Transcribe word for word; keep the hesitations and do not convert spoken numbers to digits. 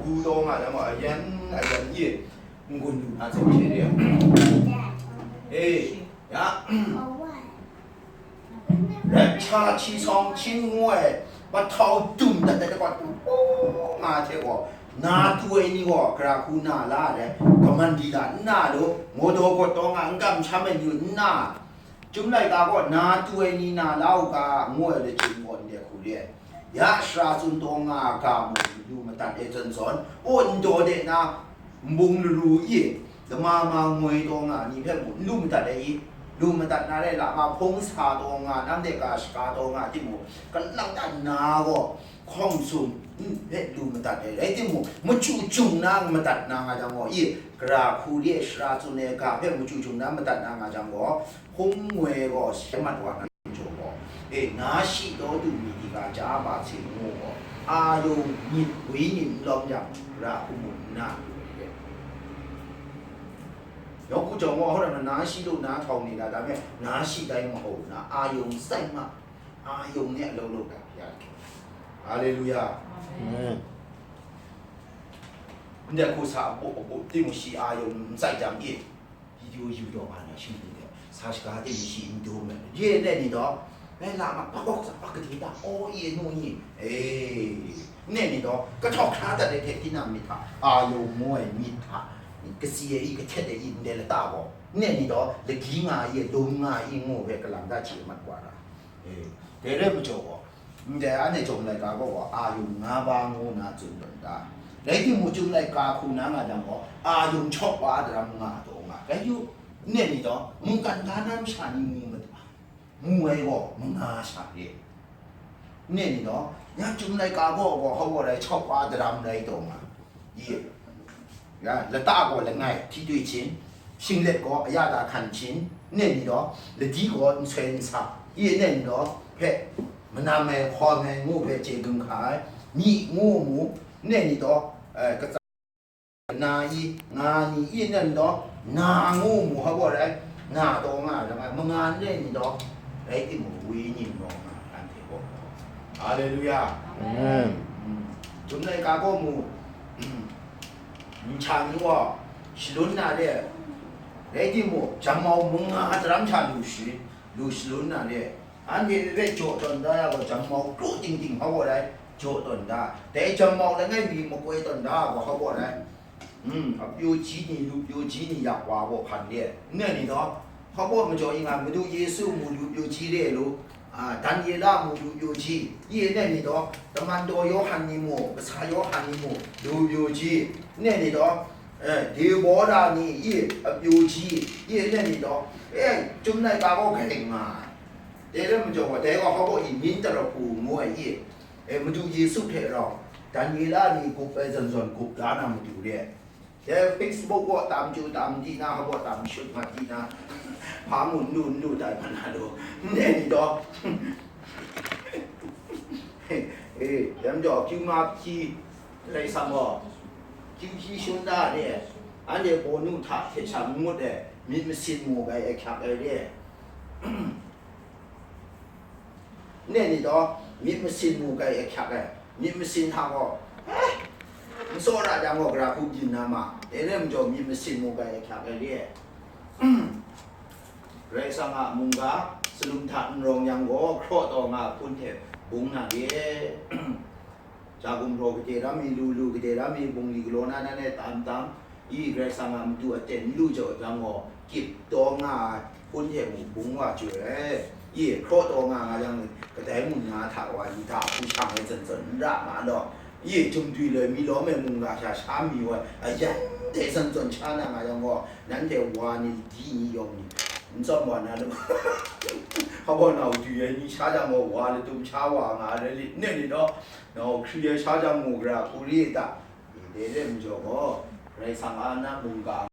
Lu taw nga jang gaw, ayan, ayan e, n-gun lu na hte hpyi de. E, ya, rep hkya hkyi sawng hkyin ngu ai, mahtau dum dat ai dapat, nga hte gaw, na tu ai ni gaw, gara hku na la ai, kaman di la n na lu, ngaw daw gawt taw nga, n kam sham ai ni n na, Chyum laika gaw na tu ai ni na la u ga, ngu ai lachyum gaw ndai hku re ai. Ya sara tsun taw nga ai ga mung lu madat ai zawn zawn, aw ndaw de na, nbung laru i, lama ma ngoi taw nga ai ni hpe mung n lu madat ai i, lu madat na rai lama hpung sa taw nga, nang de ga shaga taw nga ai timung, kalang dan na gaw, hkawng sum n hpe lu madat ai rai timung, machyu chyung na madat na nga jang gaw, i, gara hku re ai sara tsun ai ga hpe machyu chyung na madat na nga jang gaw, hpung ngoi gaw shi mat wa na jaw gaw, e, na shi taw du mi di ga ja ba hte ngu gaw, a yawng myit, wenyi n lawm yang, gara hku mu n na lu ai re. Yawng hku jawng gaw, hkau na, na shi lu na htawng ni la, dai me, na shi dai mahau na, a yawng sai ma, a yawng ni a law law ga ya. Haleluya. Amen. Ndai hku sa a baw, a baw, timung shi a yawng n sai jang e. Video yu taw nga na shingkung de, sa shaga de mi shi n dum ai. Ye ne ni daw, e, la ma, pa bawk sa, pa kade da, o, ye nu ni, e, ne ni daw, kahtawk hkra dat ai hte tinang myit hta, a yawng mu ai myit hta, kasi ai i, kahtet ai i, ndai lata gaw, ne ni daw, lagyi nga ai, lum nga ai i, ngu hpe kalang da chye mat wa ra. E, dai rai majaw gaw, ndai anhte chyum laika gaw gaw, a yawng nga ba ngu na tsun tawn da. Rai timung, chyum laika hku na nga jang gaw, a yawng chawk wa daram nga taw nga, rai yu, nne ni taw, mungkan ga na masha ni mu mada, mu ai gaw, manga sha re. Nne ni taw, ya chyum laika gaw gaw, hkau gaw rai chawk wa daram rai taw nga. Ye. Ya, lata gaw langai hti dwi hkyin, shinglet gaw aya da hkan hkyin, nne ni daw, ladi gaw nsoi nsa, ye nne ni daw, hpe, manam ai, hkawm ai ngu hpe chye gun hka ai, myi ngu mu, nne ni daw, eh, katsa, na i, nga ni i, nne ni daw, na ngu mu, hpa gaw rai, na taw nga ai, langai, manga nne ni daw, rai timung, wenyi n rawng nga, anhte gaw. Haleluya. Amen. Mm. Chyum laika gaw mu, mm, Ncha ni gaw shalun na re, rai timung, jangmau mung nga daram hta lu shi, lu shalun na re, anhte hpe jaw tawn da ya gaw, jangmau kraw ting ting hkau gaw rai, jaw tawn da. Dai jangmau langai mi makoi tawn da gaw hkau gaw rai. Hmm, apyu ji ni, lupyu ji ni yak wa gaw hkan re, nne ni daw, Hkawbaw majaw i nga, Madu Yesu mu lu pyu ji re lu, a, Daniela mu lu pyu ji, i ne ni daw, Taman daw Yawhan ni mu, kasa Yawhan ni mu, lu pyu ji, ne ni daw, eh, Debora ni i a pyu ji, i ne ni daw, eh, Chyum laika gaw grai nga ai. Dai rai majaw gaw, dai gaw hkawbaw i myit tara hku ngu ai i, eh, Madu Yesu hte rau, Daniela ni gup ai zawn zawn gup la na matu re ai. Dai Facebook gaw tam chyu tam di na, hkawbaw tam shut mat di na, hpa ngu n lu n lu tai mat na lu, ndai ni daw. Eh, dai majaw, kyu ma hpyi, Karai Kasang gaw, kyu hpyi shun da re, anhte bawnu hta hte sha n ngut ai, myit masin mu gai ahkyak ai re. Nne ni taw, myit masin mu gai ahkyak ai, myit masin hta gaw, eh, n tsawra jang gaw, gara hku byin na ma, dai rai majaw, myit masin mu gai ahkyak ai re ai. Karai Kasang a mungga, salum hta n rawng yang gaw, hkraw taw nga hpun hte bung na re. Ja gumhpraw gade ram mi, lu lu gade ram mi, bungli galaw na nan e tam tam, i Karai Kasang a matu aten n lu jaw jang gaw, kyip taw nga ai, hpun hte mung bung wa chyu ai. I hkraw taw nga nga jang, kadai mung na hta wa, li hta hku shang ai zawn zawn n ra nga law, i Chyum dwi loi mi lawm ai mungga sha sha mi wa, ayan dai zawn zawn sha na nga jang gaw, nanhte wa ni di ni yawng ni, n tsawm wa na lu. Hkawbaw nau dwi ai ni sha jang gaw, wa latum sha wa nga ai rai li, nne ni daw, Nau hkri ai sha jang mu gara hku ri ta? Dai rai majaw gaw, Karai Kasang a na mungga